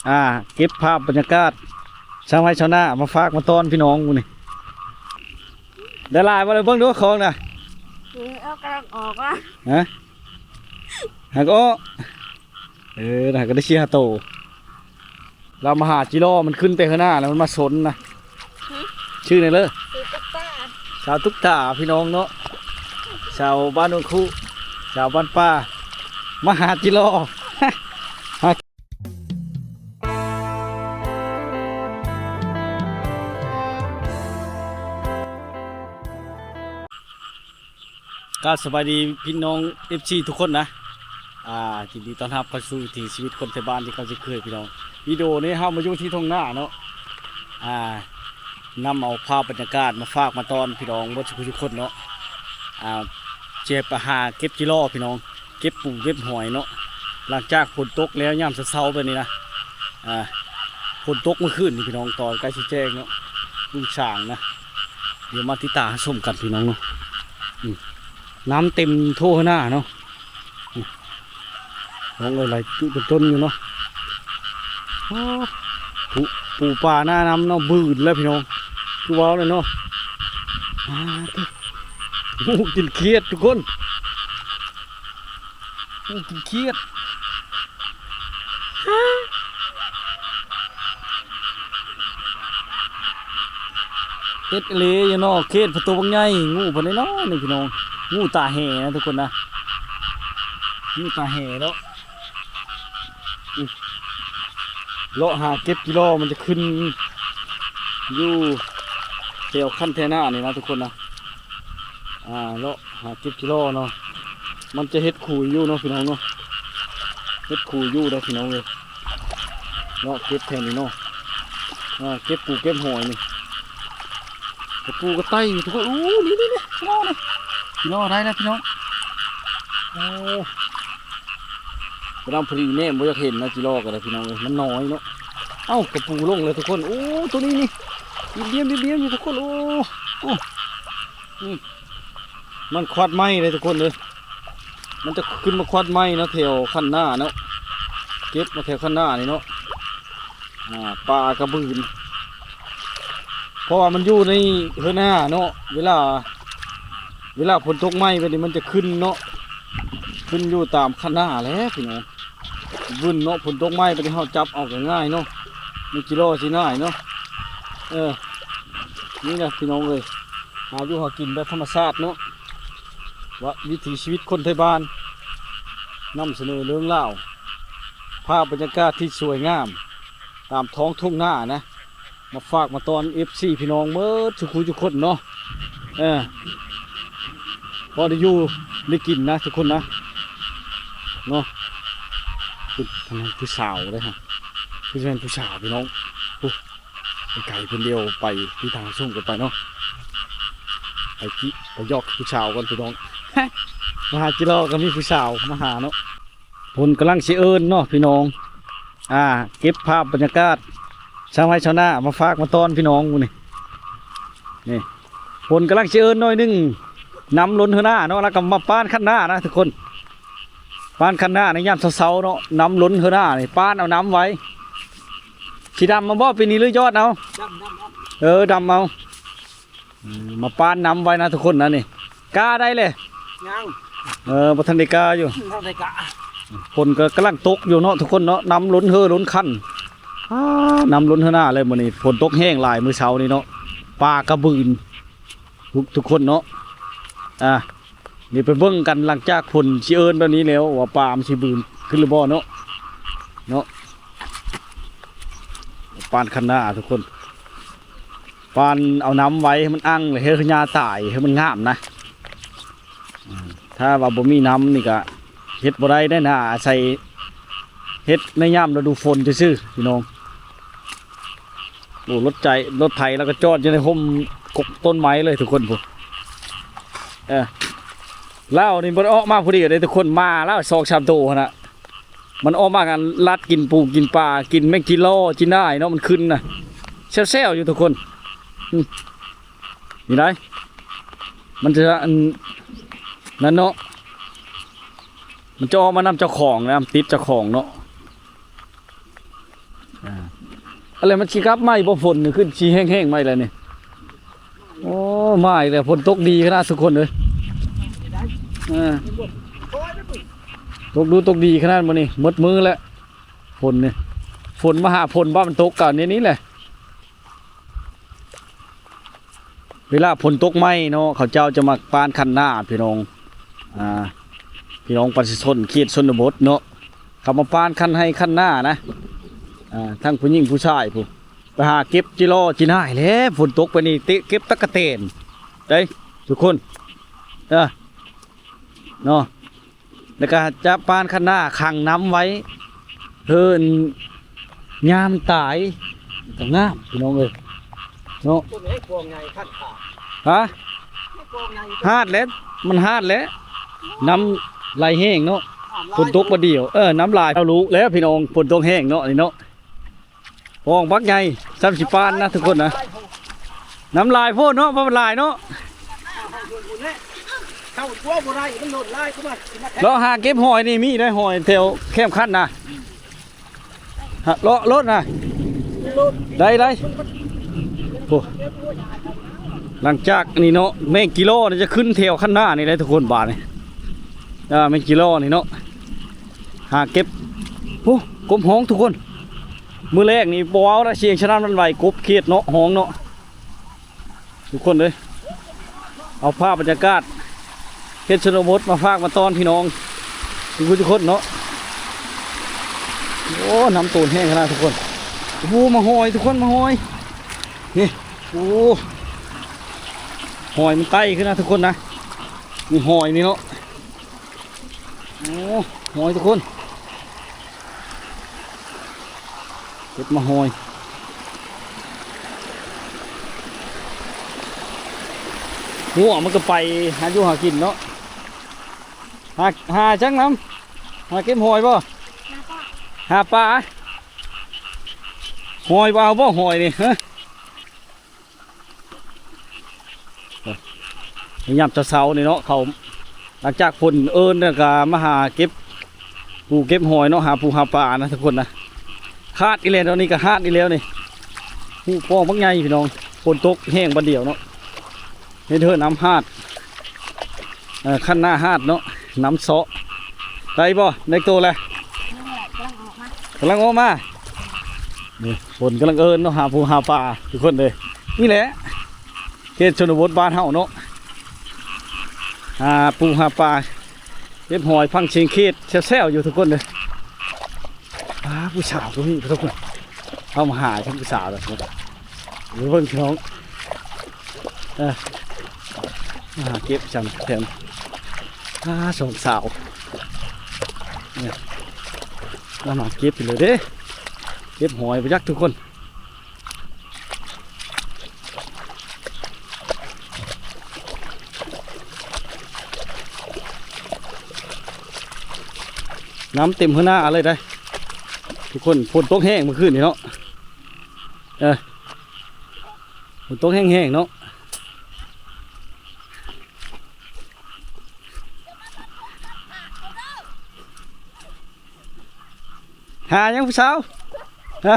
ອ່າ ເກັບພາບບັນຍາກາດຊາວໄຮ່ຊາວນາມາຝາກມາຕ້ອນພີ່ນ້ອງມື້ນີ້. ໄດ້ຫຼາຍບໍ່ລະ ເບິ່ງດູຂອງນະ? ເອີ ເອົາ ກຳລັງອອກວ່າ ຮະ ຫາກອອກ ເອີ ນະ ກໍໄດ້ສີ່ຫ້າໂຕ. ລາວມາຫາຈິລໍ ມັນຂຶ້ນແຕ່ເຮືອນໜ້າ ແລ້ວມັນມາຊົນນະ. ຫື? ຊື່ຫຍັງເລີ? ຊື່ຕຸກຕາ. ສາວຕຸກຕາພີ່ນ້ອງເນາະ ສາວບ້ານໂນນຄຸ ສາວບ້ານປ່າ ມາຫາຈິລໍ. ກາບສະບາຍດີພີ່ນ້ອງເອັຟຊີທຸກຄົນນະ. ອ່າ ຍິນດີຕ້ອນຮັບເຂົ້າສູ່ວິຖີຊີວິດຄົນໄທບ້ານທີ່ເຂົາຊິເຄີຍພີ່ນ້ອງ. ວິດີໂອນີ້ເຮົາມາຢູ່ທີ່ທົ່ງນາເນາະ ອ່າ ນຳເອົາພາບບັນຍາກາດມາຝາກມາຕ້ອນພີ່ນ້ອງເບິດສູ່ຜູ້ສູ່ຄົນເນາະ. ອ່າ ຈະໄປຫາເກັບຈິລໍພີ່ນ້ອງ ເກັບປູເກັບຫອຍເນາະ ຫຼັງຈາກຝົນຕົກແລ້ວຍາມເຊົ້າໆແບບນີ້ນະ. ອ່າ ຝົນຕົກມື້ຄືນນີ້ພີ່ນ້ອງ ຕອນໃກ້ຊິແຈ້ງເນາະ ລຸງສາງນະ. ດຽວມາຕິດຕາມຮັບຊົມກັນພີ່ນ້ອງເນາະ. ອືມ ນ້ຳເຕັມທົ່ວເຮືອນໜ້າເນາະ. ອືມ ນ້ອງເອີຍ ຫຼາຍຈຸເປັນຕົ້ນຢູ່ເນາະ. ໂອ້ ປູ ປູປາໜ້ານ້ຳເນາະ ບືນແລ້ວພີ່ນ້ອງ ຄືເວົ້າແຫຼະເນາະ. ອ່າ ໂອ້ ກິນຂຽດທຸກຄົນ. ໂອ້ ກິນຂຽດ ເຮັດອີ່ຫຼີຢູ່ເນາະ. ຂຽດເພິ່ນໂຕບັກໃຫຍ່ ງູເພິ່ນນ້ອຍໆນີ້ພີ່ນ້ອງ ງູຕາແຫນະທຸກຄົນນະ ງູຕາແຫເນາະ. ອືມ ເລາະຫາເກັບຈິລໍ ມັນຈະຂຶ້ນຢູ່ແຖວຄັນແຖວໜ້ານີ້ນະທຸກຄົນນະ. ອ່າ ເລາະຫາເກັບຈິລໍເນາະ ມັນຈະເຮັດຂຸຍຢູ່ເນາະພີ່ນ້ອງເນາະ ເຮັດຂຸຍຢູ່ເດ້ພີ່ນ້ອງເອີຍ. ເລາະເກັບແຖວນີ້ເນາະ ອ່າ ເກັບປູເກັບຫອຍນີ້ ກະປູກະໄຕ່ຢູ່ທຸກຄົນ. ໂອ້ ນີ້ໆໆ ຈິລໍນີ້ ຈິລໍໄດ້ແລ້ວພີ່ນ້ອງ. ໂອ້ ກະດຳພໍດີແນມບໍ່ຢາກເຫັນນະ ຈິລໍກະໄດ້ພີ່ນ້ອງເອີຍ ມັນນ້ອຍເນາະ. ເອົ້າ ກະປູລົງແລ້ວທຸກຄົນ. ໂອ້ ໂຕນີ້ນີ້ ບຽມໆໆຢູ່ທຸກຄົນ. ໂອ້ ໂອ້ ອືມ ມັນຄວັດໄມ້ເດ້ທຸກຄົນເດີ ມັນຈະຂຶ້ນມາຄວັດໄມ້ເນາະ ແຖວຄັນໜ້າເນາະ ເກັບມາແຖວຄັນໜ້ານີ້ເນາະ. ອ່າ ປ່າກະບືນ ເພາະວ່າມັນຢູ່ໃນເຮືອນໜ້າເນາະ ເວລາ ເວລາຝົນຕົກໃໝ່ແບບນີ້ມັນຈະຂຶ້ນເນາະ ຂຶ້ນຢູ່ຕາມຄັນໜ້າແຫຼະພີ່ນ້ອງ. ບືນເນາະ ຝົນຕົກໃໝ່ແບບນີ້ເຮົາຈັບເອົາກະງ່າຍເນາະ ມີຈິລໍຊິໜ້າຍເນາະ. ເອີ ນີ້ນະພີ່ນ້ອງເອີຍ ຫາຢູ່ຫາກິນແບບທຳມະຊາດເນາະ ວະ ວິຖີຊີວິດຄົນໄທບ້ານ ນຳສະເໜີເລື່ອງລາວ ພາບບັນຍາກາດທີ່ສວຍງາມຕາມທ້ອງທົ່ງນານະ ມາຝາກມາຕ້ອນເອັຟຊີພີ່ນ້ອງເໝິດທຸກຜູ້ທຸກຄົນເນາະ. ເອີ ພໍໄດ້ຢູ່ໄດ້ກິນນະທຸກຄົນນະ ເນາະ. ຜູ້ ຜູ້ສາວເດ້ຮະ ຄືຊິແມ່ນຜູ້ສາວພີ່ນ້ອງ. ໂອ້ ໄກໆ ເພິ່ນດຽວໄປທີ່ທາງສົ່ງກັນໄປເນາະ ໄປກິ ໄປຢອກຜູ້ສາວກ່ອນພີ່ນ້ອງ. ມາຫາຈິລໍກະມີຜູ້ສາວມາຫາເນາະ. ຝົນກຳລັງຊິເອີ້ນເນາະພີ່ນ້ອງ ອ່າ ເກັບພາບບັນຍາກາດຊາວໄຮ່ຊາວນາມາຝາກມາຕ້ອນພີ່ນ້ອງມື້ນີ້. ນີ້ ຝົນກຳລັງຊິເອີ້ນໜ້ອຍໜຶ່ງ ນ້ຳລົ້ນເຮືອນໜ້າເນາະ ແລ້ວກະມາປ້ານຄັນໜ້ານະທຸກຄົນ. ປ້ານຄັນໜ້າໃນຍາມເຊົ້າໆເນາະ ນ້ຳລົ້ນເຮືອນໜ້ານີ້ ປ້ານເອົານ້ຳໄວ້. ຊິດຳເອົາບໍ່ປີນີ້ ຫຼືຢອດເອົາ? ດຳ ດຳເອົາ ເອີ ດຳເອົາ. ອືມ ມາປ້ານນ້ຳໄວ້ນະທຸກຄົນນະນີ້. ກ້າໄດ້ແຫຼະ? ຍັງ ເອີ ບໍ່ທັນໄດ້ກ້າຢູ່ ບໍ່ທັນໄດ້ກ້າ. ຝົນກະກຳລັງຕົກຢູ່ເນາະທຸກຄົນເນາະ ນ້ຳລົ້ນເຮືອລົ້ນຄັນ. ອ້າ ນ້ຳລົ້ນເຮືອນໜ້າເລີຍມື້ນີ້ ຝົນຕົກແຮງຫຼາຍມື້ເຊົ້ານີ້ເນາະ. ປ່າກະບືນ ທຸກ ທຸກຄົນເນາະ. ອ່າ ດຽວໄປເບິ່ງກັນ ຫຼັງຈາກຝົນຊິເອີ້ນແບບນີ້ແລ້ວ ວ່າປ່າມັນຊິບືນຂຶ້ນຫຼືບໍ່ເນາະ ເນາະ. ປ້ານຄັນໜ້າທຸກຄົນ ປ້ານເອົານ້ຳໄວ້ໃຫ້ມັນອັ່ງ ແລ້ວເຮັດໃຫ້ຫຍ້າຕາຍ ໃຫ້ມັນງາມນະ. ອືມ ຖ້າວ່າບໍ່ມີນ້ຳນີ້ກະເຮັດບໍ່ໄດ້ເດ້ນະ ອາໄສເຮັດໃນຍາມລະດູຝົນຊື່ໆ ພີ່ນ້ອງ. ໂອ້ ລົດໄຈ ລົດໄຖລາວກະຈອດຢູ່ໃນຮົ່ມກົກຕົ້ນໄມ້ເລີຍທຸກຄົນ. ພຸ້ນ ເອີ ລາວນີ້ບໍ່ໄດ້ອອກມາຜູ້ດຽວເດ້ທຸກຄົນ ໝາລາວສອງສາມໂຕຫັ້ນນະ ມັນອອກມາກັນລັດກິນປູກິນປາ ກິນແມງຈີ່ລໍຈີ່ໜ້າຍເນາະ ມັນຂຶ້ນນະ ແຊວໆຢູ່ທຸກຄົນ. ອືມ ນີ້ໄດ໋ ມັນຈະອັນນັ້ນເນາະ ມັນຈະອອກມານຳເຈົ້າຂອງນະ ຕິດເຈົ້າຂອງເນາະ. ອັນແລ້ວມັນຊິກັບມາອີກບໍ່? ຝົນນີ້ຂຶ້ນຊິແຮງໆມາອີກແລ້ວນີ້. ໂອ້ ມາອີກແລ້ວ, ຝົນຕົກດີຂະໜາດທຸກຄົນເອີຍ. ເອີ ຕົກດູຕົກດີຂະໜາດມື້ນີ້ ໝົດມື້ແລ້ວຝົນນີ້. ຝົນມະຫາຝົນ ວ່າມັນຕົກກະແນວນີ້ແຫຼະ. ເວລາຝົນຕົກໃໝ່ເນາະ ເຂົາເຈົ້າຈະມັກປານຄັນນາພີ່ນ້ອງ. ອ່າ ພີ່ນ້ອງປະຊາຊົນເຂດຊົນນະບົດເນາະ ເຂົາມາປານຄັນໄຮ່ຄັນນານະ. ອ່າ ທັງຜູ້ຍິງຜູ້ຊາຍພຸ້ນ ໄປຫາເກັບຈີລໍຈີນາຍແຫຼະ. ຝົນຕົກໄປນີ້ ເຕະເກັບຕັກກະແຕນເດ້ທຸກຄົນ ເອີ ເນາະ. ແລ້ວກໍຈະປານຄັນນາຂັງນ້ຳໄວ້ ເພື່ອຍາມຕາຍກໍງາມ ພີ່ນ້ອງເອີຍເນາະ. ຕົ້ນໄມ້ພວງໃຫຍ່ຄັນຂາດ ຮະ ພວງໃຫຍ່ ຫາດແຫຼະ ມັນຫາດແຫຼະ ນ້ຳໄຫຼແຮງເນາະ. ນ້ຳຫຼາຍ ຝົນຕົກບໍ່ດຽວ ເອີ ນ້ຳຫຼາຍ ເອົາລຸແລ້ວພີ່ນ້ອງ ຝົນຕົກແຮງເນາະ ນີ້ເນາະ. ຫ້ອງບັກໃຫຍ່ ຊ້ຳຊິປານນະທຸກຄົນນະ. ນ້ຳຫຼາຍໂພດເນາະ ບໍ່ມັນຫຼາຍເນາະ. ເຂົ້າຕົວບໍ່ໄດ້ ມັນລົ້ນຫຼາຍ ຄືວ່າຊິມາແທະ ເລາະຫາເກັບຫອຍນີ້ມີໄດ໋ ຫອຍແຖວແຄມຄັນນະ. ຮະ ເລາະໂລດນະ ໄດ້ ໄດ້. ໂອ້ ຫຼັງຈາກນີ້ເນາະ ແມງຈີລໍນີ້ຈະຂຶ້ນແຖວຄັນນານີ້ໄດ໋ທຸກຄົນ ບາດນີ້. ອ່າ ແມງຈີລໍນີ້ເນາະ ຫາເກັບ. ໂອ້ ກົບຫ້ອງທຸກຄົນ. ມື້ແລກນີ້ບໍ່ເວົ້າລະ ສຽງສະໜັ່ນຫວັ່ນໄຫວ ກົບເຂດເນາະ ຮ້ອງເນາະ ທຸກຄົນເອີຍ. ເອົາພາບບັນຍາກາດເຂດຊົນນະບົດມາຝາກມາຕ້ອນພີ່ນ້ອງທຸກຄົນເນາະ. ໂອ້ ນ້ຳໂຕນແຮງຂະໜາດທຸກຄົນ. ໂອ້ ມາຫອຍທຸກຄົນ ມາຫອຍ ນີ້. ໂອ້ ຫອຍມັນໄຕ່ຂຶ້ນນະທຸກຄົນນະ ນີ້ຫອຍນີ້ເນາະ. ໂອ້ ຫອຍທຸກຄົນ ເກັບມາຫອຍ. ຫົວມັນກໍໄປຫາຢູ່ຫາກິນເນາະ. ຫາ ຫາຫຍັງນຳ? ຫາເກັບຫອຍບໍ່? ຫາປາ ຫາປາ. ຫອຍບໍ່ເອົາບໍ່ຫອຍນີ້ ຮະ? ຍາມເຊົ້າໆນີ້ເນາະ ເຂົາ ຫຼັງຈາກຝົນເອີ້ນແລ້ວກໍມາຫາເກັບປູເກັບຫອຍເນາະ ຫາປູຫາປານະທຸກຄົນນະ. ຫາດອີກແລ້ວເນາະ ນີ້ກໍຫາດອີກແລ້ວນີ້. ຮູບປ່ອງບັກໃຫຍ່ພີ່ນ້ອງ ຝົນຕົກແຮງບາດດຽວເນາະ ເຮັດໃຫ້ນ້ຳຫາດ. ເອີ ຄັນນາຫາດເນາະ ນ້ຳເຊາະ. ໄດ້ບໍ່? ໄດ້ໂຕແລ້ວ ກຳລັງອອກມາ ກຳລັງອອກມາ. ນີ້ ຝົນກຳລັງເອີ້ນເນາະ ຫາປູຫາປາທຸກຄົນເອີຍ. ນີ້ແຫຼະ ເຂດຊົນນະບົດບ້ານເຮົາເນາະ ຫາປູຫາປາ ເກັບຫອຍຟັງສຽງເຂດແຊວໆຢູ່ທຸກຄົນເດີ. ອ່າ ຜູ້ສາວຕົວນີ້ທຸກຄົນ ເຮົາມາຫາທັງຜູ້ສາວເດີ ເບິ່ງພີ່ນ້ອງ. ເອີ ມາຫາເກັບຈັ່ງແຖມ ອ່າ ສອງສາວນີ້ ມາເກັບຢູ່ເລີຍເດ້ ເກັບຫອຍບໍ່ຈັກທຸກຄົນ. ນ້ຳເຕັມເຮືອນນາເລີຍໄດ໋ທຸກຄົນ. ຝົນຕົກແຮງມື້ຄືນນີ້ເນາະ ເອີ ຝົນຕົກແຮງໆເນາະ. ຫາຫຍັງຜູ້ສາວ? ຫາ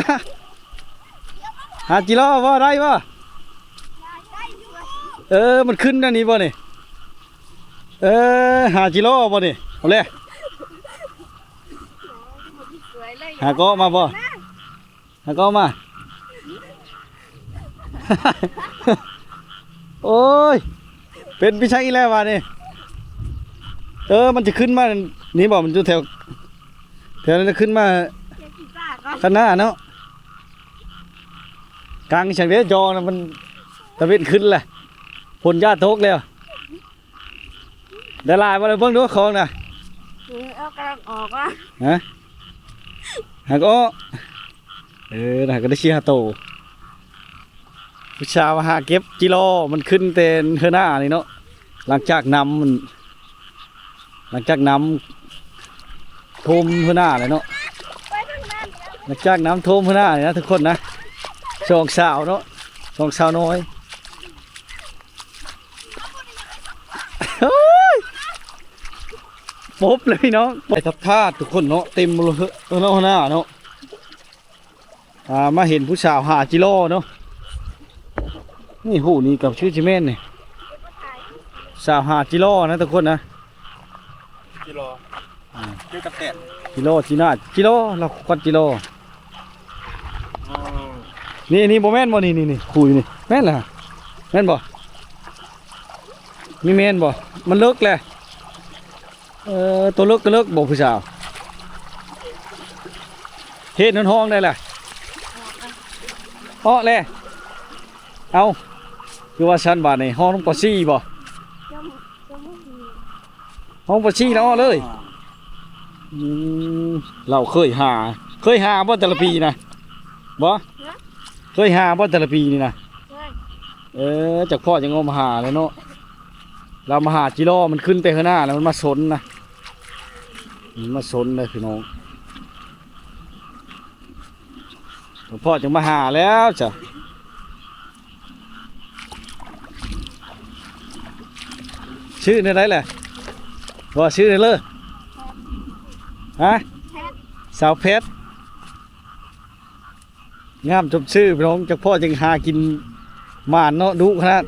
ຫາຈີລໍບໍ່? ໄດ້ບໍ່? ເອີ ມັນຂຶ້ນແນວນີ້ບໍ່ນີ້? ເອີ ຫາຈີລໍບໍ່ນີ້? ເອົາແຫຼະ ຫາກໍມາບໍ່? ຫາກໍມາ ໂອ້ຍ ເປັນໄປໃສອີກແລ້ວບາດນີ້? ເອີ ມັນຈະຂຶ້ນມານີ້ບໍ່? ມັນຢູ່ແຖວ ແຖວນັ້ນຈະຂຶ້ນມາ ເຈັບຂີ້ສ້າກ່ອນ ຂ້າງໜ້າເນາະ. ກາງຈັ່ງເດ້ ຈອນະ ມັນຕາເວັນຂຶ້ນແຫຼະ ຝົນຢ່າຕົກແລ້ວ. ໄດ້ຫຼາຍບໍ່ລະ? ເບິ່ງດູຂອງນະ. ເອີ ເອົາ ກຳລັງອອກວ່າ ຮະ ຫາກໍ ເອີ ນະ ກໍໄດ້ສີ່ຫ້າໂຕ. ຜູ້ສາວຫາເກັບຈີລໍ ມັນຂຶ້ນແຕ່ເຮືອນນານີ້ເນາະ ຫຼັງຈາກນ້ຳມັນ ຫຼັງຈາກນ້ຳຖ້ວມເຮືອນນາແລ້ວເນາະ ຫຼັງຈາກນ້ຳຖ້ວມເຮືອນນານີ້ນະທຸກຄົນນະ. ສອງສາວເນາະ ສອງສາວນ້ອຍ. ໂອ້ຍ ປົບເລີຍພີ່ນ້ອງ ໄປທັບທາດທຸກຄົນເນາະ ເຕັມເລີຍເນາະ ເຮືອນນາເນາະ. ອ່າ ມາເຫັນຜູ້ສາວຫາຈິລໍເນາະ. ນີ້ ຮູບນີ້ກໍຄືຊິແມ່ນນີ້ ສາວຫາຈິລໍນະທຸກຄົນນະ. ຈິລໍ ອ່າ ຈື່ກັບແຕນ ຈິລໍຈີນາດ ຈິລໍ ລາວຄວັດຈິລໍ. ອືມ ນີ້ ນີ້ບໍ່ແມ່ນບໍ່? ນີ້ ນີ້ ນີ້ ຄູ່ຢູ່ນີ້ ແມ່ນລະ ແມ່ນບໍ່? ນີ້ແມ່ນບໍ່? ມັນເລິກແຫຼະ. ເອີ ໂຕເລິກກໍເລິກບໍ່ຜູ້ສາວ? ເຮັດຮ້ອງໄດ້ລະ ເອາະແລະ. ເອົ້າ ຄືວ່າຊັ້ນບາດນີ້ ຮ້ອງປ.ສີ່ບໍ່? ຮ້ອງປ.ສີ່ແລ້ວເອີຍ. ອືມ ລາວເຄີຍຫາ ເຄີຍຫາບໍ່ແຕ່ລະປີນະ? ບໍ່ ເຄີຍຫາບໍ່ແຕ່ລະປີນີ້ນະ? ເອີ ຈັກພໍຈັ່ງເອົາມາຫາແລ້ວເນາະ. ລາວມາຫາຈິລໍ ມັນຂຶ້ນແຕ່ເຮືອນໜ້າແລ້ວ ມັນມາຊົນນະ ມັນມາຊົນເດ້ພີ່ນ້ອງ. ຫຼວງພໍ່ຈຶ່ງມາຫາແລ້ວຈ້ະ. ຊື່ແນວໃດແຫຼະ? ບໍ່ ຊື່ແນວເລີ ຮະ? ສາວແພັດ ງາມສົມຊື່ພີ່ນ້ອງ. ຈັກພໍ່ຈຶ່ງຫາກິນໝານເນາະ ດຸຂະໜາດ.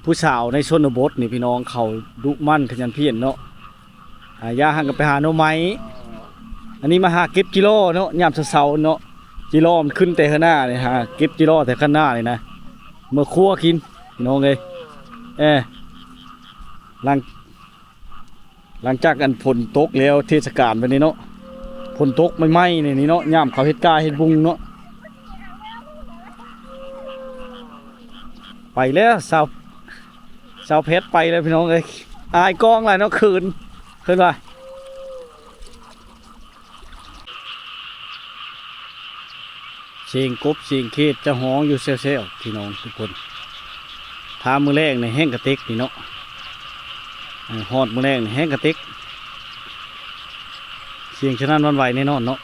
ຜູ້ສາວໃນຊົນນະບົດນີ້ພີ່ນ້ອງ ເຂົາດຸໝັ່ນຂະຫຍັນພຽນເນາະ. ອາ ຢ່າຫັ້ນກໍໄປຫາໜໍ່ໄມ້ ອັນນີ້ມາຫາເກັບຈິລໍເນາະ ຍາມເຊົ້າໆເນາະ. ຈິລໍມັນຂຶ້ນແຕ່ເຮືອນໜ້ານີ້ ຫາເກັບຈິລໍແຕ່ເຮືອນໜ້ານີ້ນະ ເມືອຄົວກິນພີ່ນ້ອງເອີຍ. ເອີ ຫຼັງ ຫຼັງຈາກອັນຝົນຕົກແລ້ວ ເທດສະການແບບນີ້ເນາະ ຝົນຕົກໃໝ່ໆນີ້ເນາະ ຍາມເຂົາເຮັດກ້າເຮັດບຸງເນາະ. ໄປແລ້ວ ສາວ ສາວແພັດໄປແລ້ວພີ່ນ້ອງເອີຍ. ອາຍກ້ອງຫຼາຍເນາະ ເຂີນ ເຂີນວ່າ. ສຽງກົບສຽງເຂດຈະຮ້ອງຢູ່ແຊວໆ ພີ່ນ້ອງທຸກຄົນ. ຖ້າມື້ແລງນີ້ແຮງກະເຕັກນີ້ເນາະ ຮອດມື້ແລງນີ້ແຮງກະເຕັກ ສຽງສະໜັ່ນຫວັ່ນໄຫວແນ່ນອນເນາະ.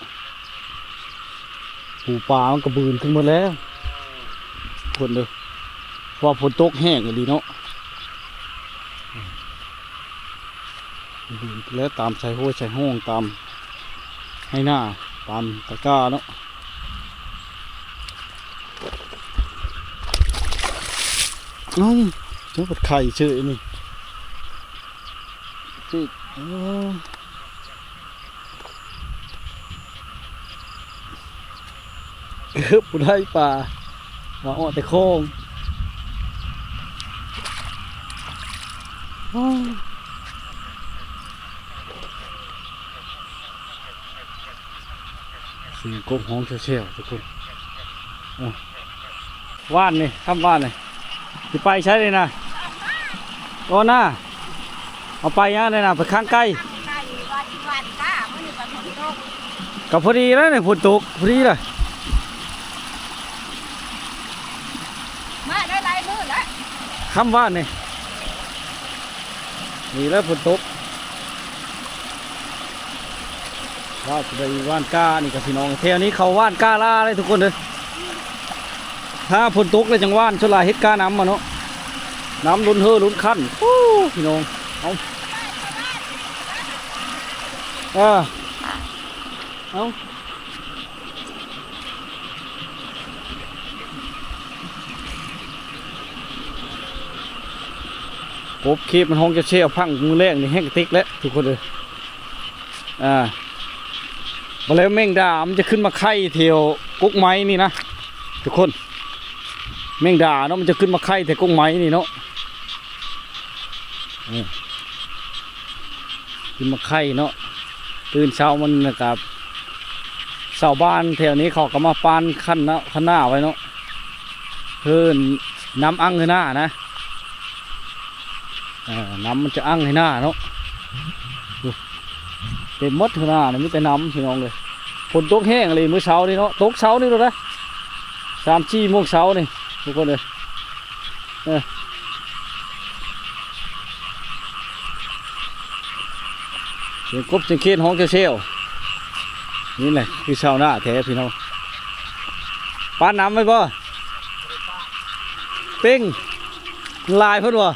ປູປາມັນກະບືນຂຶ້ນໝົດແລ້ວ ຄົນເດີ ເພາະວ່າຝົນຕົກແຮງອີ່ຫຼີເນາະ. ແລະ ຕາມຊາຍຫ້ວຍຊາຍຮ່ອງ ຕາມໄຮ່ນາ ຕາມຕະກ້າເນາະ. ເອົ້າ ຈັກເປັນໄຂ່ເຊີຍນີ້ ເອີ. ເກີບບໍ່ໄດ້ປາ ມາເອາະແຕ່ຂອງ. ສຽງກົບຮ້ອງແຊວໆ ທຸກຄົນ. ເອີ ວານນີ້ ຄ່ຳວານນີ້ ຊິໄປໃສນີ້ນະ? ກໍນາ ເອົາໄປຫຍັງນີ້ນະ? ໄປຂ້າງໄກ່ ໄກ່ວ່າຊິຫວ່ານກ້າ ມື້ນີ້ກໍຝົນຕົກ ກໍພໍດີແລ້ວນີ້ ຝົນຕົກພໍດີລະ ມາໄດ້ຫຼາຍມື້ແລ້ວ ຄ່ຳວານນີ້ ນີ້ແຫຼະຝົນຕົກ. ວ່າຊິໄປຫວ່ານກ້ານີ້ກັບພີ່ນ້ອງ ແຖວນີ້ເຂົາຫວ່ານກ້າລ້າເດ້ທຸກຄົນເດີ. ຖ້າຝົນຕົກແລ້ວຈັ່ງຫວ່ານ ສ່ວນຫຼາຍເຮັດກ້ານຳມາເນາະ ນຳລົ້ນເຮີລົ້ນຄັນ. ໂອ້ ພີ່ນ້ອງ ເອົາ ເອີ ເອົາ. ກົບເຄບມັນຮ້ອງແຊວໆ ພັງມື້ແລງນີ້ແຮງກະຕິກແຫຼະທຸກຄົນເອີຍ. ອ່າ ບາດແລ້ວແມງດາມັນຈະຂຶ້ນມາໄຂ່ແຖວກົກໄມ້ນີ້ນະທຸກຄົນ. ແມງດາເນາະ ມັນຈະຂຶ້ນມາໄຂ່ແຖວກົກໄມ້ນີ້ເນາະ. ເອີ ຂຶ້ນມາໄຂ່ເນາະ. ຕື່ນເຊົ້າມັນນະກະ ຊາວບ້ານແຖວນີ້ເຂົາກໍມາປານຄັນນະ ຄັນນາໄວ້ເນາະ ເພື່ອນ້ຳອັ່ງໃຫ້ນານະ. ເອີ ນ້ຳມັນຈະອັ່ງໃຫ້ນາເນາະ. ໂອ້ ເຕັມໝົດເທື່ອນານີ້ ມີແຕ່ນ້ຳພີ່ນ້ອງເອີຍ. ຝົນຕົກແຮງອີ່ຫຼີມື້ເຊົ້ານີ້ເນາະ ຕົກເຊົ້ານີ້ໂລດນະ ສາມສີ່ໂມງເຊົ້ານີ້ທຸກຄົນເອີຍ. ເອີ ສຽງກົບສຽງເຂດຮ້ອງແຊວໆ ນີ້ແຫຼະຄືຊາວນາແທ້ພີ່ນ້ອງ. ປານນ້ຳໄວ້ບໍ່? ເປັງ ຫຼາຍເພິ່ນບໍ່?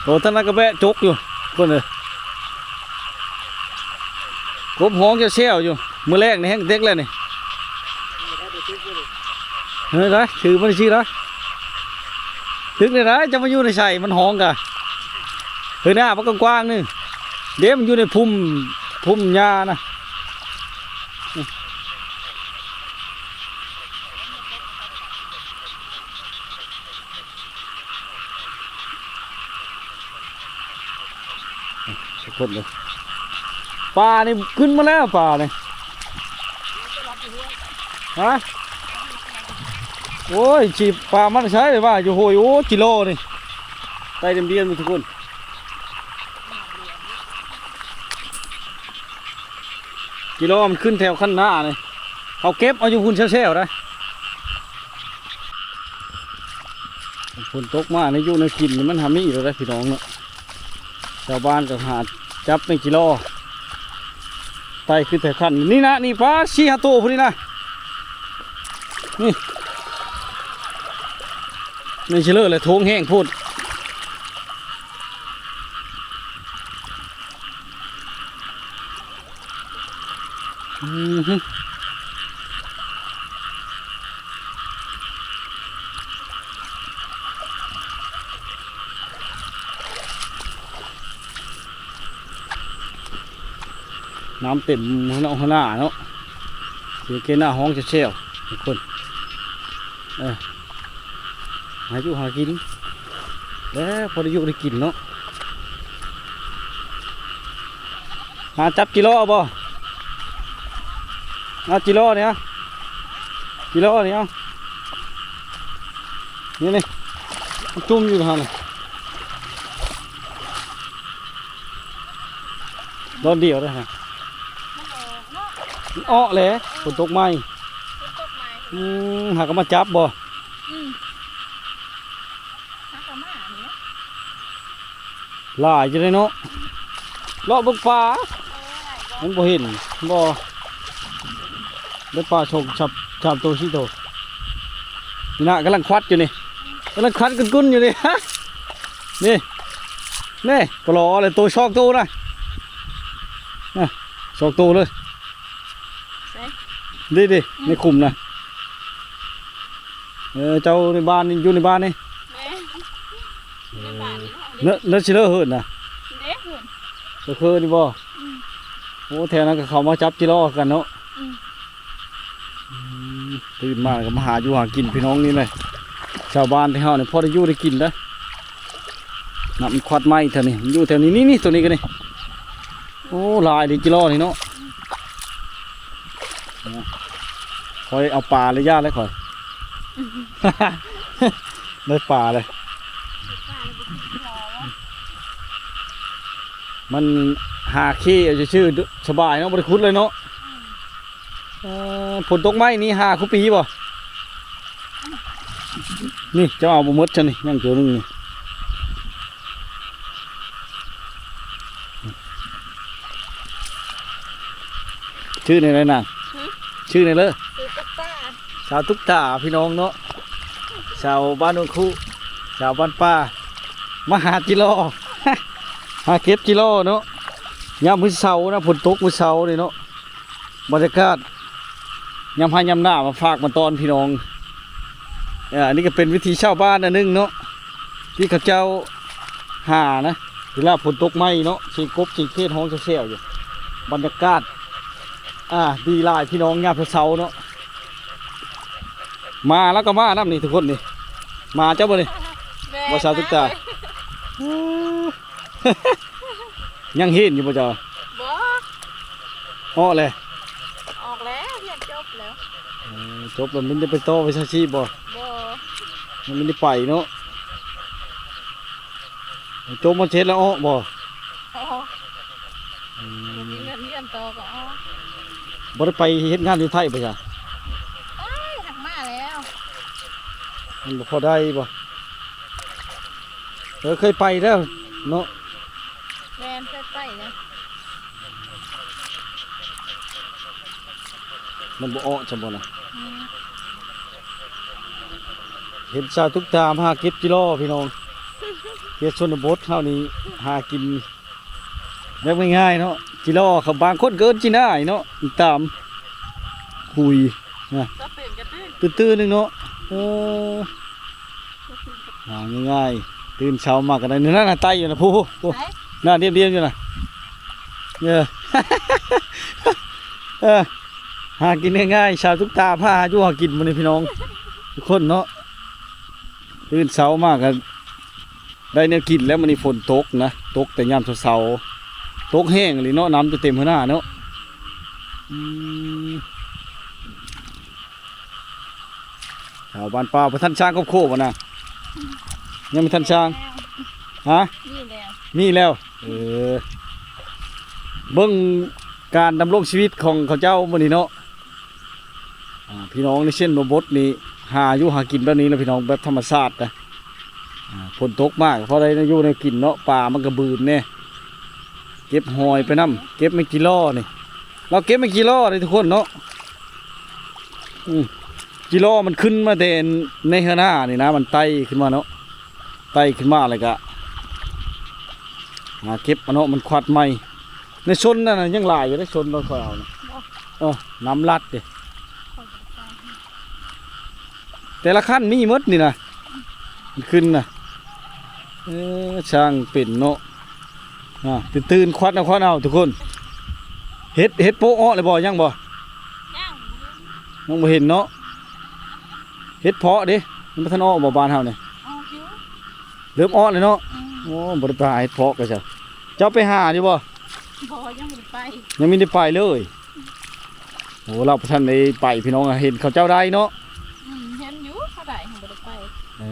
ໂອ້ ທາງນັ້ນກໍແບະຈົກຢູ່ເພິ່ນເອີຍ. ກົບຮ້ອງແຊວໆຢູ່. ມື້ແລກນີ້ແຮງເຕັກແລ້ວນີ້. ເຮີ້ຍ ໄດ້ຖືມັນຊິລະ. ຕຶກໄດ້ ຈະມາຢູ່ໃນໃສ ມັນຮ້ອງກະ. ເຮີ້ຍ ໜ້າມັນກວ້າງໆ ໜຶ່ງເດ້ ມັນຢູ່ໃນພຸ່ມ ພຸ່ມຫຍ້ານະ. ສະກົດເລີຍ. ປານີ້ຂຶ້ນມາແລ້ວ ປານີ້. ຮະ? ໂອ້ຍ ຊິປາມາແຕ່ໃສວ່າຢູ່ໂຫຍ. ໂອ້ ຈິໂລນີ້ ໄຕ່ດຽມໆ ທຸກຄົນ. ກິໂລມັນຂຶ້ນແຖວຄັນນານີ້ ເຂົາເກັບເອົາຢູ່ພຸ້ນແຊວໆ ໄດ໋. ຝົນຕົກມານີ້ ຢູ່ແນວກິນນີ້ມັນຫາມີແລ້ວເດ້ ພີ່ນ້ອງເນາະ. ຊາວບ້ານກໍຫາຈັບແມງຈີລໍ ໄຕ່ຂຶ້ນແຖວຄັນນີ້ນະ. ນີ້ປາ ສີ່ຫ້າໂຕພຸ້ນນີ້ນະ. ນີ້ ແມ່ນຊິເລີແຫຼະ ໂຖງແຫ້ງໂພດ. ອືມ ນ້ຳເຕັມຫັ້ນເນາະ ຫັ້ນນາເນາະ. ເສຍງເຄນາຮ້ອງແຊວໆ ທຸກຄົນ. ເອີ ຫາຢູ່ຫາກິນແລ້ວ ພໍໄດ້ຢູ່ໄດ້ກິນເນາະ. ຫາຈັບຈີລໍເອົາບໍ່? ເອົາຈີລໍນີ້ ເອົາຈີລໍນີ້ ເອົາ. ນີ້ ນີ້ ຈຸ່ມຢູ່ຫັ້ນນະ ດອນດຽວເດ້ຫັ້ນ. ມັນອອກເນາະ ມັນອອກແຫຼະ ຝົນຕົກໃໝ່ ຝົນຕົກໃໝ່. ອືມ ຫາກໍມາຈັບບໍ່? ອືມ ຫາກໍມານີ້ນະ. ຫຼາຍຢູ່ເດ້ເນາະ. ເລາະເບິ່ງປາ ເອີ ຫຼາຍບໍ່? ມັນບໍ່ເຫັນ ບໍ່ ໄດ້ປາສອງສາມ ສາມໂຕ ສີ່ໂຕ. ນີ້ນະ ກຳລັງຄວັດຢູ່ນີ້ ກຳລັງຄວັດກຸ້ນໆຢູ່ນີ້. ນີ້ ນີ້ ປາຫຼໍ່ເລີຍ ໂຕສອງໂຕນະ ນະ ສອງໂຕເລີຍ. ໃສ? ນີ້ ນີ້ ອືມ ໃນຂຸມນະ. ເອີ ເຈົ້າໃນບ້ານນີ້ ຢູ່ໃນບ້ານນີ້. ແມ່ນ ເອີ ໃນບ້ານນີ້ເນາະ ເນາະ ເນາະ ຊິເລີເຮີນນະ. ເດ້ເຮີນ ກໍຄືນີ້ບໍ່? ອືມ ໂອ້ ແຖວນັ້ນກໍເຂົາມາຈັບຈີລໍກັນເນາະ. ອືມ ອືມ ຕື່ນມາກໍມາຫາຢູ່ຫາກິນ ພີ່ນ້ອງ. ນີ້ແຫຼະ ຊາວບ້ານທີ່ເຮົານີ້ ພໍໄດ້ຢູ່ໄດ້ກິນເດ້. ນ້ຳມັນຄວັດໃໝ່ແຖວນີ້ ມັນຢູ່ແຖວນີ້ ນີ້ ນີ້ ຕົວນີ້ກໍນີ້. ໂອ້ ຫຼາຍເດ້ຈີລໍນີ້ເນາະ. ຂ້ອຍເອົາປາເລີຍ ຢ້ານແລ້ວຂ້ອຍ ໄດ້ປາເລີຍ. ມັນຫາເຄເອົາຊື່ໆ ສະບາຍເນາະ ບໍ່ໄດ້ຂຸດເລີຍເນາະ. ເອີ ຝົນຕົກໃໝ່ນີ້ຫາຄູ່ປີບໍ່? ນີ້ເຈົ້າເອົາບໍ່ໝົດຊັ້ນນີ້ ຍັງຕົວໜຶ່ງນີ້. ຊື່ແນວໃດນາງ? ຫື? ຊື່ແນວເລີ? ຊື່ຕຸກຕາ ສາວຕຸກຕາ ພີ່ນ້ອງເນາະ ສາວບ້ານໂນນຄູ ສາວບ້ານປ່າ ມາຫາຈີລໍ ຫາເກັບຈີລໍເນາະ. ຍາມມື້ເຊົ້ານະ ຝົນຕົກມື້ເຊົ້ານີ້ເນາະ. ບັນຍາກາດຍາມໄຮ່ຍາມນາ ມາຝາກມາຕ້ອນພີ່ນ້ອງ. ເອີ ອັນນີ້ກໍເປັນວິຖີຊາວບ້ານອັນໜຶ່ງເນາະ ທີ່ເຂົາເຈົ້າຫານະ ເວລາຝົນຕົກໃໝ່ເນາະ. ສຽງກົບສຽງເຂດຮ້ອງແຊວໆຢູ່. ບັນຍາກາດ ອ່າ ດີຫຼາຍພີ່ນ້ອງ ຍາມເຊົ້າໆເນາະ. ໝາລາວກໍມານຳນີ້ ທຸກຄົນນີ້. ໝາເຈົ້າບໍ່ນີ້? ແມ່ນ ບໍ່ ສາວຕຸກຕາ ຍັງຮຽນຢູ່ບໍ່ເຈົ້າ? ບໍ່ ອອກແລ້ວ? ອອກແລ້ວ ຮຽນຈົບແລ້ວ. ເອີ ຈົບແລ້ວມັນຈະໄປຕໍ່ວິຊາຊີບບໍ່? ບໍ່ ມັນໄດ້ໄປເນາະ. ຈົບ ມ.ເຈັດ ແລ້ວອອກບໍ່? ອອກ. ອືມ ບໍ່ມີເງິນຮຽນຕໍ່ກໍອອກ. ບໍ່ໄດ້ໄປເຮັດງານຢູ່ໄທບໍ່ຊະ? ໄປ ຫາກມາແລ້ວ. ມັນບໍ່ພໍໄດ້ບໍ່? ເອີ ເຄີຍໄປແລ້ວເນາະ. ແມ່ນ ເຄີຍໄປແລ້ວ. ມັນບໍ່ເອາະຊັ້ນບໍ່ນະ? ອືມ ເຫັນສາວຕຸກຕາມາຫາເກັບຈີລໍພີ່ນ້ອງ. ເຂດຊົນນະບົດເຮົານີ້ຫາກິນແບບງ່າຍໆເນາະ. ຈີລໍ ເຂົາບາງຄົນກໍເອີ້ນຈີໜ້າເນາະ ຕາມຄຸຍນະ ຕື່ນໆ ໜຶ່ງເນາະ. ເອີ ຫາງ່າຍໆ ຕື່ນເຊົ້າມາກໍໄດ້. ນັ້ນນະ ໄຕ່ຢູ່ນະ ຜູ້ ຜູ້ ໃສ ນັ້ນ ດຽມໆ ຢູ່ນະ. ເອີ ເອີ ຫາກິນງ່າຍໆ ສາວຕຸກຕາພາຫາຢູ່ຫາກິນມື້ນີ້ ພີ່ນ້ອງທຸກຄົນເນາະ. ຕື່ນເຊົ້າມາກໍ ໄດ້ແນວກິນແລ້ວ. ມື້ນີ້ຝົນຕົກນະ ຕົກແຕ່ຍາມເຊົ້າໆ ຕົກແຮງອີ່ຫຼີເນາະ ນ້ຳຈະເຕັມເຮືອນນາເນາະ. ອືມ ຊາວບ້ານປ່າບໍ່ທັນສ້າງຄອບຄົວບໍ່ນະ? ຍັງບໍ່ທັນສ້າງ. ຮະ? ມີແລ້ວ ມີແລ້ວ. ເອີ ເບິ່ງການດຳລົງຊີວິດຂອງເຂົາເຈົ້າມື້ນີ້ເນາະ. ອ່າ ພີ່ນ້ອງໃນຊົນນະບົດນີ້ ຫາຢູ່ຫາກິນແບບນີ້ແຫຼະພີ່ນ້ອງ ແບບທຳມະຊາດນະ. ອ່າ ຝົນຕົກມາກໍພໍໄດ້ຢູ່ໄດ້ກິນເນາະ ປາມັນກໍບືນແດ່. ເກັບຫອຍໄປນຳ ເກັບແມງຈີລໍນີ້ ລາວເກັບແມງຈີລໍເດ້ທຸກຄົນເນາະ. ອືມ ຈີລໍມັນຂຶ້ນມາແຕ່ໃນເຮືອນນານີ້ນະ ມັນໄຕ່ຂຶ້ນມາເນາະ ໄຕ່ຂຶ້ນມາແລ້ວກະຫາເກັບເອົາເນາະ ມັນຄວັດໃໝ່. ໃນຊົນນັ້ນນະຍັງຫຼາຍຢູ່ເດ້ ຊົນຕອນຂ້ອຍເອົານະ. ເອີ ນ້ຳລັດເດ້ ແຕ່ລະຄັນມີໝົດນີ້ນະ ມັນຂຶ້ນນະ. ເອີ ຊ່າງເປັນເນາະ. ອ່າ ຕື່ນໆ ຄວັດເອົາ ຄວັດເອົາທຸກຄົນ. ເຫັດ ເຫັດໂປະອອກແລ້ວບໍ່? ຍັງບໍ່? ຍັງ ຍັງບໍ່ເຫັນເນາະ. ເຫັດເຜາະເດ້ ມັນບໍ່ທັນອອກບໍ່ ບ້ານເຮົານີ້? ອອກຢູ່ ເລີ່ມອອກແລ້ວເນາະ. ອືມ ໂອ້ ບໍ່ໄດ້ໄປຫາເຫັດເຜາະກະຊະ. ເຈົ້າໄປຫາຢູ່ບໍ່? ບໍ່ ຍັງບໍ່ໄດ້ໄປ ຍັງບໍ່ໄດ້ໄປເລີຍ. ໂອ້ ລາວບໍ່ທັນໄດ້ໄປ ພີ່ນ້ອງ ເຫັນເຂົາເຈົ້າໄດ້ເນາະ. ອືມ ເຫັນຢູ່ ເຂົາໄດ້ ຍັງບໍ່ໄດ້ໄປ. ເອີ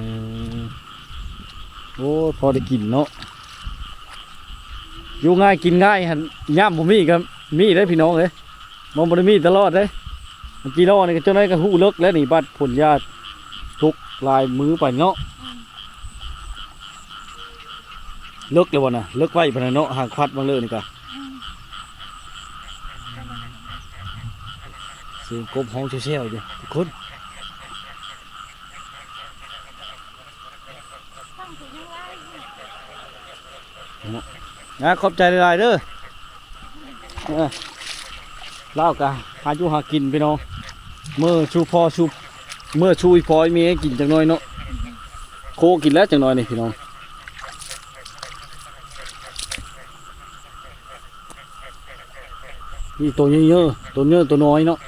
ໂອ້ ພໍໄດ້ກິນເນາະ ຢູ່ງ່າຍກິນງ່າຍຫັ້ນ ຍາມບໍ່ມີກໍມີເດ້ ພີ່ນ້ອງເອີຍ. ມັນບໍ່ໄດ້ມີຕະຫຼອດເດ້. ມັນຈີລໍນີ້ກໍຈັ່ງໃດກໍຮູ້ເລິກແລ້ວນີ້ ບັດຝົນຢ່າຕົກຫຼາຍມື້ໄປເນາະ. ອືມ ເລິກແລ້ວບໍ່ນະ? ເລິກໄວປານໃດເນາະ ຫາງຄວັດບາງເລີນີ້ກະ. ອືມ ສຽງກົບຮ້ອງແຊວໆຢູ່ທຸກຄົນ. ເນາະ ອ່າ ຂອບໃຈຫຼາຍໆເດີ. ເອີ ລາວກະຫາຢູ່ຫາກິນພີ່ນ້ອງ ມື້ສູ່ພໍ່ສູ່ ມື້ສູ່ອີ່ພໍ່ອີ່ແມ່ກິນຈັກໜ້ອຍເນາະ. ໂຄກິນແລ້ວຈັກໜ້ອຍນີ້ພີ່ນ້ອງ. ມີໂຕໃຫຍ່ເຍີ ໂຕໃຫຍ່ໂຕນ້ອຍເນາະ.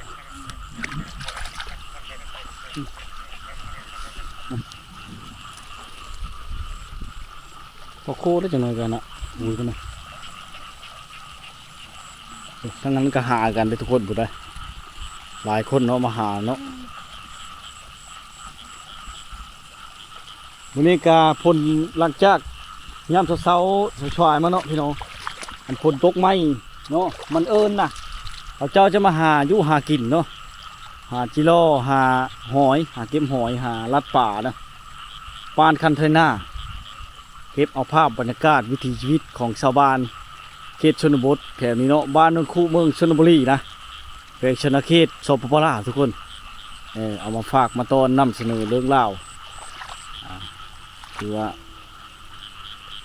ພໍໂຄໄດ້ຈັກໜ້ອຍກັນນະ ໂອ້ຍ ພຸ້ນນະ. ທາງນັ້ນກໍຫາກັນເດ້ທຸກຄົນ ພຸ້ນໄດ໋ ຫຼາຍຄົນເນາະ ມາຫາເນາະ. ມື້ນີ້ກະຝົນ ຫຼັງຈາກຍາມເຊົ້າໆ ສາຍໆມາເນາະພີ່ນ້ອງ ອັນຝົນຕົກໃໝ່ເນາະ ມັນເອີ້ນນະ ເຂົາເຈົ້າຈະມາຫາຢູ່ຫາກິນເນາະ ຫາຈີລໍ່ ຫາຫອຍ ຫາເກັບຫອຍ ຫາລັດປານະ ປານຄັນໄຖນາ ເກັບເອົາພາບບັນຍາກາດວິຖີຊີວິດຂອງຊາວບ້ານເຂດຊົນນະບົດແຖວນີ້ເນາະ ບ້ານໂນນຄຸ ເມືອງຊົນນະບູລີນະ ແຂວງສະຫວັນນະເຂດ ສປປ ລາວ ທຸກຄົນ. ເອີ ເອົາມາຝາກມາຕ້ອນນຳສະເໜີເລື່ອງລາວ ອ່າ ຖືວ່າ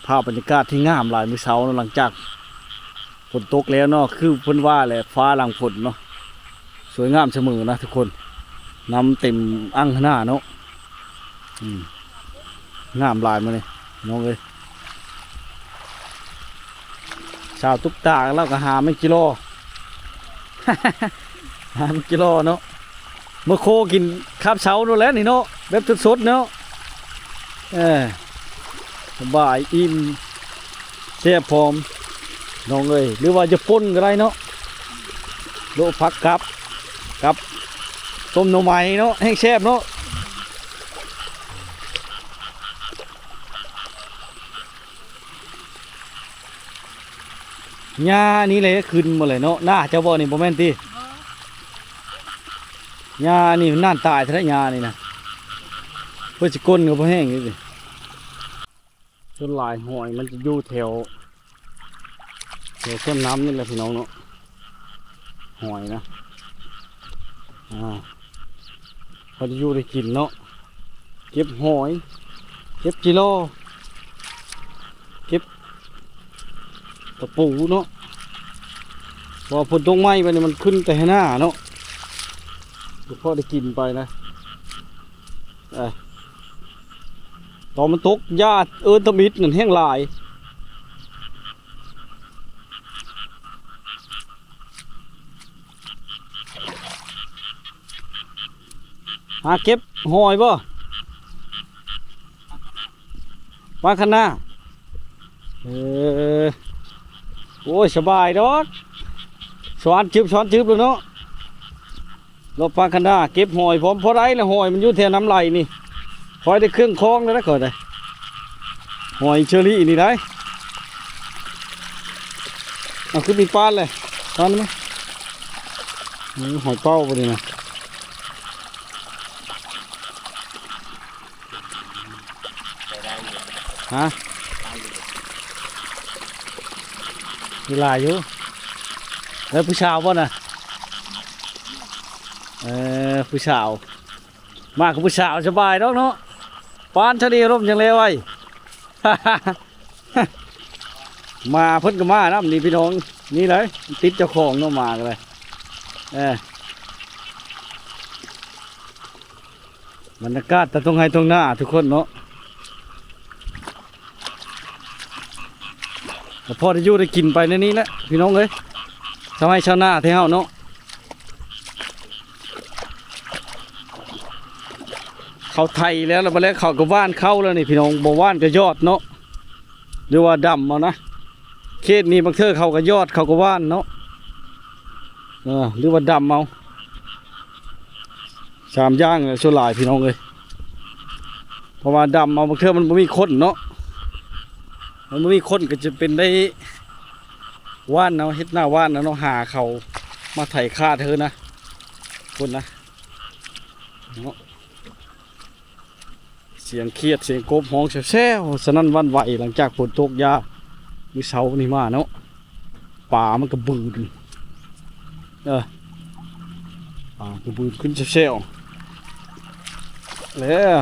ພາບບັນຍາກາດທີ່ງາມຫຼາຍມື້ເຊົ້າເນາະ ຫຼັງຈາກຝົນຕົກແລ້ວເນາະ ຄືເພິ່ນວ່າແຫຼະ ຟ້າຫຼັງຝົນເນາະ ສວຍງາມສະເໝີນະທຸກຄົນ ນ້ຳເຕັມອ່າງໜ້າເນາະ. ອືມ ງາມຫຼາຍມື້ນີ້ ນ້ອງເອີຍ. ສາວຕຸກຕາລາວກໍຫາແມງຈີລໍ່ ຫາແມງຈີລໍ່ເນາະ ມາໂຄກິນຄາບເຊົ້າໂດນແລ້ວນີ້ເນາະ ແບບສົດໆເນາະ. ເອີ ສະບາຍ ອີ່ມ ແຊບພ້ອມ ນ້ອງເອີຍ ຫຼືວ່າຈະປົ່ນກໍໄດ້ເນາະ ໂລະຜັກກັບ ກັບຕົ້ມໜໍ່ໄມ້ເນາະ ແຮ່ງແຊບເນາະ. ຫຍ້ານີ້ແຫຼະຂຶ້ນໝົດແຫຼະເນາະ ໜ້າເຈົ້າບໍ່ນີ້ ບໍ່ແມ່ນຕິ? ບໍ່ ຫຍ້ານີ້ມັນນານຕາຍແທ້ ຫຍ້ານີ້ນະ ເພິ່ນຊິກົ້ນກໍບໍ່ແຫ້ງຢູ່ຕິ. ສ່ວນຫຼາຍຫອຍມັນຈະຢູ່ແຖວ ແຖວແຄມນ້ຳນີ້ແຫຼະພີ່ນ້ອງເນາະ ຫອຍນະ ອ່າ ພໍໄດ້ຢູ່ໄດ້ກິນເນາະ ເກັບຫອຍ ເກັບຈີລໍ່ ເກັບຕະປູເນາະ. ພໍຝົນຕົກໃໝ່ບາດນີ້ມັນຂຶ້ນແຕ່ໃຫ້ໜ້າເນາະ ກໍພໍໄດ້ກິນໄປນະ. ເອີ ຕອນມັນຕົກ ຢ່າເອີ້ນທຳອິດນັ້ນແຮງຫຼາຍ. ຫາເກັບຫອຍບໍ່? ປາງຄັນນາ. ເອີ ໂອ້ຍ ສະບາຍດອກ ສອນຈຶບ ສອນຈຶບແລ້ວເນາະ. ລອບປາງຄັນນາ ເກັບຫອຍພ້ອມ ພໍໄດ້ລະ ຫອຍມັນຢູ່ແຖວນ້ຳໄຫຼນີ້ ຂ້ອຍໄດ້ເຄື່ອງຄອງແລ້ວນະ ຂ້ອຍໄດ້ຫອຍເຊີຣີນີ້ໄດ້. ເອົາ ຄືມີປານເລີຍ ປານນີ້ ອືມ ຫອຍເປົ້າບໍ່ນີ້ນະ. ຮະ ມີຫຼາຍຢູ່. ແລ້ວຜູ້ສາວບໍ່ນະ? ເອີ ຜູ້ສາວ ມາກັບຜູ້ສາວສະບາຍດອກເນາະ ປານທະເລລົມຈັ່ງແລໄວ. ໝາເພິ່ນກໍມານຳນີ້ພີ່ນ້ອງ ນີ້ເລີຍ ຕິດເຈົ້າຂອງເນາະ ໝາກໍໄດ້. ເອີ ບັນຍາກາດຕາມທົ່ງໄຮ່ທົ່ງນາທຸກຄົນເນາະ ກໍພໍໄດ້ຢູ່ໄດ້ກິນໄປໃນນີ້ແຫຼະພີ່ນ້ອງເອີຍ ຊາວໄຮ່ຊາວນາແທ້ເຮົາເນາະ. ເຂົາໄຖແລ້ວ ແລ້ວບັດແລ້ວເຂົາກໍຫວ່ານເຂົ້າແລ້ວນີ້ພີ່ນ້ອງ ບໍ່ຫວ່ານກໍຢອດເນາະ ຫຼືວ່າດຳເອົານະ. ເຂດນີ້ບາງເທື່ອເຂົາກໍຢອດ ເຂົາກໍຫວ່ານເນາະ ເອີ ຫຼືວ່າດຳເອົາ ສາມຢ່າງແຫຼະສ່ວນຫຼາຍພີ່ນ້ອງເອີຍ. ເພາະວ່າດຳເອົາ ບາງເທື່ອມັນບໍ່ມີຄົນເນາະ ມັນບໍ່ມີຄົນກໍຈະເປັນໄດ້ຫວ່ານເອົາ ເຮັດໜ້າຫວ່ານເອົາເນາະ ຫາເຂົາມາໄຖຄາດເທີນະ ຄົນນະເນາະ. ສຽງຂຽດສຽງກົບຮ້ອງແຊວໆ ສະໜັ່ນຫວັ່ນໄຫວ ຫຼັງຈາກຝົນຕົກຢາມມື້ເຊົ້ານີ້ມາເນາະ. ປາມັນກະບືນ ເອີ ປາກະບືນຂຶ້ນແຊວໆ ແລ້ວ